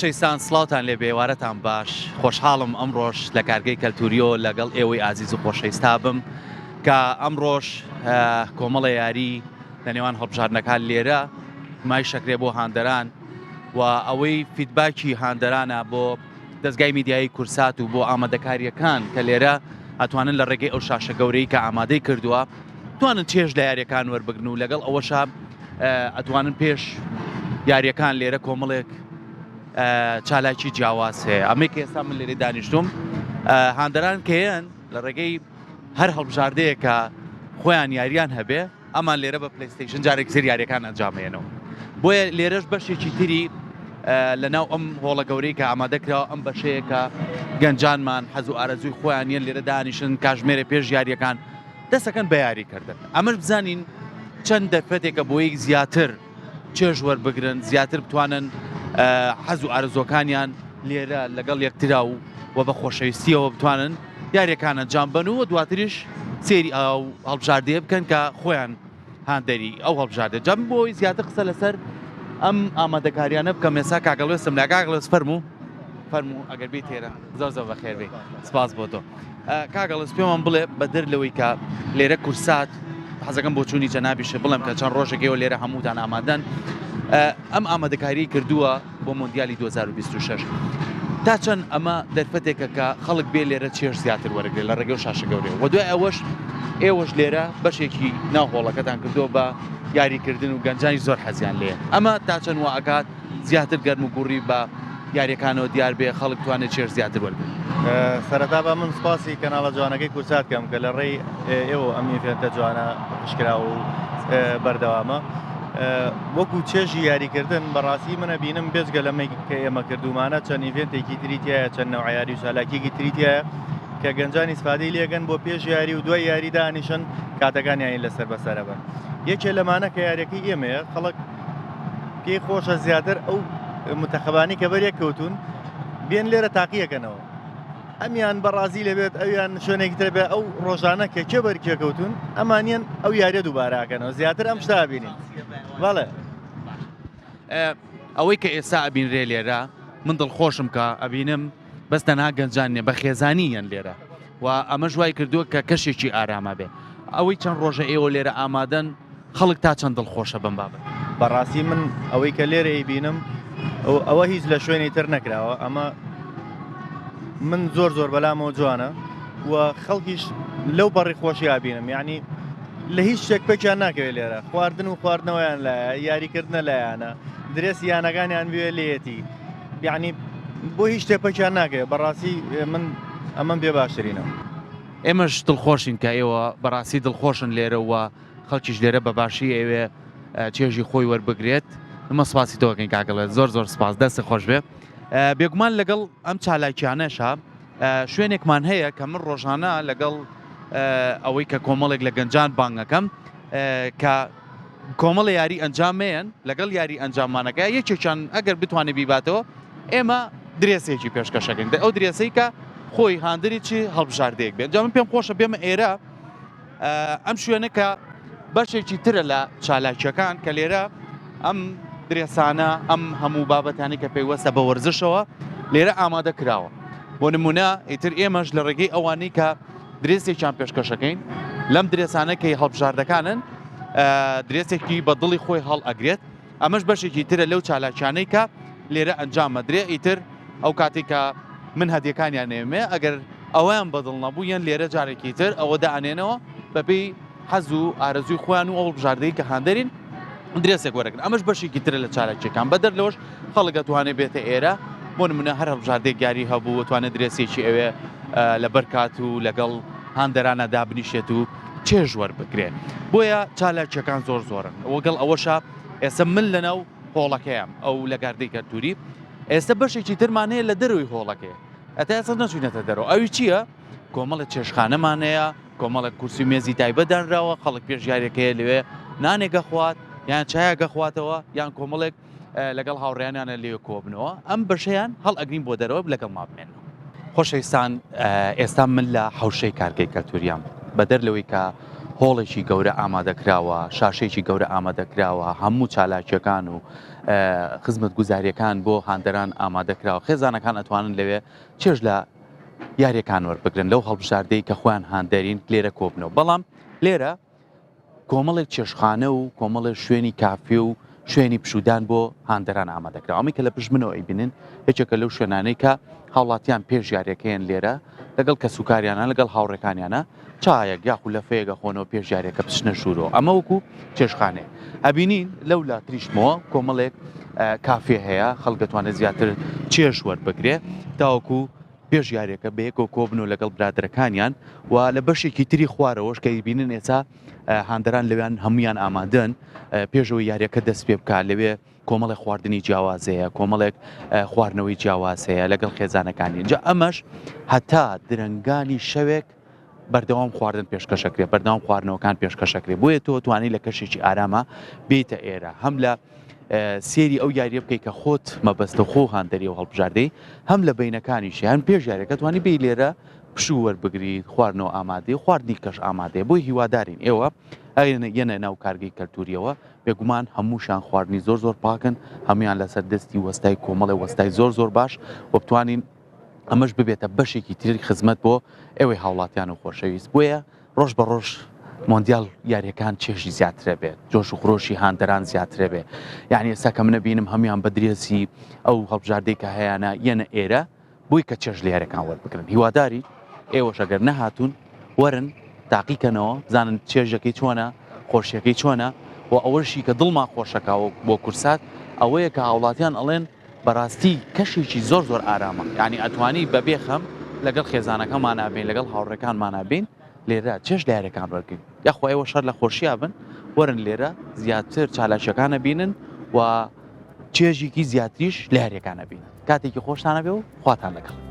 خۆشەویستان سڵاوتان لێبێ ئێوارەتان باش خۆشحاڵم ئەمڕۆش لە کارگەی کەلتوریۆ لەگەڵ ئێوەی ئازیز و خۆشەویستا بم کە ئەمڕۆش کۆمەڵە یاری لە نێوان هەڵبژاردنەکان لێرە مای شەکرێ بۆ هاندەران و ئەوەی feedback ی هاندەرانە بۆ دەستگای میدیایی کورسات و بۆ ئامادەکاریەکان کە لێرە ئەتوانن لە ڕێگەی ئەو شاشە گەورەی کە ئامادەی کردووە توانن چێژ لە یاریەکان وەربگرن و لەگەڵ ئەوەشا ئەتوانن پێش یاریەکان لێرە کۆمەڵێک چالاکی جیاواز هەیە ئەمەی کە ئێستا من لێرە دانیشتوم هاندەران کەیەن لە ڕێگەی هەر هەڵبژاردەیە کە خۆیان یاریان هەبێ ئەمان لێرە بە PlayStation جارێک تر یاریەکان ئەنجامێنەوە بۆیە لێرەش بەشێکی تری لە ناو ئەم هۆڵە گەورەی کە ئامادە کراوە ئەم بەشەیە کە گەنجانمان حەز و ئارەزووی خۆیان یەن لێرە دانیشن کاژمێرە پێش یاریەکان دەسەکەن بە یاری کردن ئەمەش بزانین چەند دەرفەتێکە بۆی زیاتر چێژ وەربگرن زیاتر بتوانن حەز و ئارەزووەکانیان لێرە لەگەڵ یەکترا و و بە خۆشەویستیەوە بتوانن یاریەکان ئەنجام بەن و دواتریش سێری ئەو هەڵبژاردەیە بکەن کە خۆیان هاندەری ئەو هەڵبژاردە جەم بۆی زیاتر قسە لەسەر ئەم ئامادەکاریانە بکەم ێسا کاگەڵێسم لە کاگەڵێس فەرموو فەرموو ئەگەر بی تێرە زۆر زۆر بەخێر بێ سپاس بۆ تۆ کاگەڵس پێمان بڵێ بەدەر لەوەی کە لێرە کورسات حەزەکەم بۆچوونی جەنابیشە بڵێم کە چەند ڕۆژێکەوە لێرە هەمووتان ئامادەن ئەم ئامادەکاری کردووە بۆ مۆندیالی 2026 تا چەند ئەمە دەرفەتێکە کە خەڵک بێ لێرە چێژ زیاتر وەرەگرێت لە ڕێگەی شاشە گەورەیە و دوای ئەوەش ئێوەش لێرە بەشێکی ناو هۆڵەکەتان کردووە بە یاریکردن و گەنجانی زۆر حەزیان لێ ئەمە تا چەند وا ئەکات زیاتر گەرم و گوڕی بە یاریەکانەوە دیار بێ خەڵک توانێت چێژ زیاتر وەرگرن. سەرەتا با من سوپاسی کەناڵە جوانەکەی کورسات کەم کە لە ڕێی ئێوە ئەم event ە جوانە پەخشکراوە و بەردەوامە. وەکو چێژی یاریکردن بەڕاستی من ئەبینم بێجگە لەمەی کە ئێمە کردومانە چەند event ێکی تری تایە چەند نەوعە یاری و چالاکیەکی تری تایە کە گەنجانی ئیسفادەی لێگەن بۆ پێش یاری و دوای یاری دانیشن کاتەکانیانی لەسەر بەسەرە بن یەکێ لەمانە کە یاریەکەی ئێمەیە خەڵک پێی خۆشە زیاتر ئەو متەخەبانی کە بەرێک کەوتون بێن لێرە تاقیەکەنەوە ئەمیان بە ڕازی لەبێت ئەویان شوێنێکی تر بێ ئەو ڕۆژانە کە کێ بەر کێ کەوتون ئەمانیان ئەو یاریە دووباراکەنەوە زیاتر ئەم شتا بینین بەڵێ ئەوەی کە ئێستا ئەبینرێ لێرە من دڵخۆشم کە ئەبینم بەس تەنها گەنجان نیە بە خێزانی یەن لێرە و ئەمەش وای کردووە کە کەشێکی ئارامە بێ ئەوەی چەند ڕۆژە ئێوە لێرە ئامادەن خەڵک تا چەند دڵخۆشە بەم بابەتە؟ بەڕاستی من ئەوەی کە لێرە ئەیبینم ئەوە هیچ لە شوێنی تر نەکراوە ئەمە من زۆر زۆر بەلامەوە جوانە و خەڵکیش لەو پەڕی خۆشی ئابینم یعنی لە هیچ شتێک پێکیان ناکەوێت لێرە خواردن و خواردنەوەیان لایە یاریکردنە لایەنە درێسی یانەکانیان بوێ لێتی یعنی بۆ هیچ شتێک پەکیان ناکەوێت بەڕاستی من ئەمەم پێ باشترینە. ئێمەش دڵخۆشین کە ئێوە بەڕاستی دڵخۆشن لێرە و خەڵکیش لێرە بە باشی ئەوێ چێژی خۆی وەربگرێت ئمە سپاسی تۆکەین کاکەڵێت زۆر زۆر سپاس دەست خۆش بێ بێگومان لەگەڵ ئەم چالاکیانەشە شوێنێکمان هەیە کە من ڕۆژانە لەگەڵ ئەوەی کە کۆمەڵێک لە گەنجان بانگەکەم کە کۆمەڵە یاری ئەنجامەیەن لەگەڵ یاری ئەنجامانەکە یەکێکیان ئەگەر بتوانێت بیباتەوە ئێمە درێسێکی پێشکەشەکەین ئەو درێسەی کە خۆی هاندری چی هەڵبژاردەیەک بێت جا من پێم خۆشە بێمە ئێرە ئەم شوێنە کە بەشێکی ترە لە چالاکیەکان کە لێرە ئەم درێسانە ئەم هەموو بابەتانی کە پەیوەستە بە وەرزشەوە لێرە ئامادە کراوە بۆ نمونە ئیتر ئێمەش لە ڕێگەی ئەوانەی کە درێسێکیان پێشکەشەکەین لەم درێسانە کەی هەڵبژاردەکانن درێسێکی بە دڵی خۆی هەڵ ئەگرێت ئەمەش بەشێکی ترە لەو چالاکیانەی کە لێرە ئەنجام ئەدرێ ئیتر ئەو کاتێک کە من هەدیەکانیان نێمێ ئەگەر ئەویان بەدڵ نەبوو یان لێرە جارێکی تر ئەوە دائەنێنەوە بەپێی حەز و ئارەزووی خۆیان و ئەو بژاردەی کە هاندەرین درێسێک وەرەگرن ئەمەش بەشێکی ترە لە چالاکیەکان بەدەر لەوەش خەڵک ئەتوانێت بێتە ئێرە بۆ نمونە هەر هەڵبژاردەیەک یاری هەبوو ئەتوانێت درێسێکی ئەوێ لەبەر کات و لەگەڵ هاندەرانە دابنیشێت و چێژ وەربگرێ بۆیە چالاکیەکان زۆر زۆرن وەگەڵ ئەوەشە ئێستا من لەناو هۆڵەکەیام ئەو لە گاردەی کەلتوری ئێستا بەشێکی ترمان هەیە لە دەرەوەی هۆڵەکەی ئەتا ئێستا نەچوینەتە دەرەوە ئەوی چییە کۆمەڵە چێشخانەمان هەیە کۆمەڵێک کورسی و مێزی تایبەت دانراوە خەڵک پێش یاریەکەیە لەوێ نانێک ئەخوات یان چایەک ئەخواتەوە یان کۆمەڵێک لەگەڵ هاوڕێیانیانە لەوێ کۆبنەوە ئەم بەشەیان هەڵ ئەگرین بۆ دەرەوە لەگەڵ ما بمێنەوە. خۆشەویستان ئێستا من لە حەوشەی کارگەی کەلتوریام. بەدەر لەوەی کە هۆڵێکی گەورە ئامادەکراوە، شاشەیەکی گەورە ئامادەکراوە، هەموو چالاکیەکان و خزمەتگوزاریەکان بۆ هاندەران ئامادەکراوە، خێزانەکان ئەتوانن لەوێ چێژ لە یاریەکان وەربگرن لەو هەڵبژاردەی کە خۆیان هاندەرین لێرە کۆبنەوە. بەڵام لێرە کۆمەڵێک چێشتخانە و کۆمەڵێک شوێنی کافێ و شوێنی پشوودان بۆ هاندەران ئامادەکراوە. ئەمەی کە لە پشت منەوە ئەیبینن یەکێکە لەو شوێنانەی کە هاوڵاتیان پێش یاریەکەیان لێرە لەگەڵ کەسوکاریانە لەگەڵ هاوڕێکانیانە چایەک یاخو لەفەیەک ئەخۆنەوە پێش یاریەکە بچنە ژوورەوە. ئەمە وەکو چێشتخانەیە ئەبینین. لەو لاتریشمەوە کۆمەڵێک کافێ هەیە، خەڵک دەتوانێت زیاتر چێژ وەربگرێ تاوەکو پێش یاریەکە بەیەکەوە کۆبنەوە لەگەڵ برادەرەکانیان و لە بەشێکی تری خوارەوەش کە ئەیبینن ئێستا هاندەران لەویان هەمویان ئامادەن پێشەوەی یاریەکە دەست پێ بکات لەوێ کۆمەڵێک خواردنی جیاواز هەیە کۆمەڵێک خواردنەوەی جیاواز هەیە لەگەڵ خێزانەکانی جا ئەمەش هەتا درەنگانی شەوێک بەردەوام خواردن پێشکەشەکرێ بەردەوام خواردنەوەکان پێشکەشەکرێ بۆیە تۆ توانی لە کەشێکی ئارامە بێتە ئێرە هەم لە سێری ئەو یاریە بکەیت کە خۆت مەبەستە خۆ هاندەری و هەڵبژاردەی هەم لە بینەکانیشی هەم پێش یاریەکە توانی بێی لێرە پشوو وەربگریت خواردنەوە ئامادەی خواردنی کەش ئامادەیە بۆی هیوادارین ئێوە یەنە ناو کارگەی کەلتوریەوە بێگومان هەمووشان خواردنی زۆر زۆر پاکن هەمویان لەسەر دەستی وەستای کۆمەڵی وەستای زۆر زۆر باش و بتوانین ئەمەش ببێتە بەشێکی تری خزمەت بۆ ئێوەی هاوڵاتیان و خۆشەویست بۆیە ڕۆژ بە ڕۆژ مۆندیال یاریەکان چێژی زیاترە بێت جۆش و خرۆشی هاندەران زیاترە بێ یعنی ئێستا کە منە بینم هەموان بە درێسی ئەو هەڵبژاردەی کە هەیەە یەنە ئێرە بووی کە چێژ لە یاریەکان وەربگرن هیواداری ئێوەش ئەگەر نەهاتوون وەرن تاقیکەنەوە بزانن چێژەکەی چۆنە خۆشیەکەی چۆنە و ئەوەشی کە دڵمان خۆشەکەەوە بۆ کورسات ئەوەیە کە هاوڵاتیان ئەڵێن بەراستی کەشێکی زۆر زۆر ئارامە یانی ئەتوانی بە بێ خەم لەگەڵ خێزانەکەمانا بین لەگەڵ هاوڕێکانمانا بین لێرە چێژ لە یاریەکان وەرگین یاخوا ئێوە شەر لە خۆشیا بن وەرن لێرە زیاتر چالاکیەکانە بینن و چێژێکی زیاتریش لە یاریەکانە بین کاتێکی خۆشتانە بێ و خواتان لەگەڵ.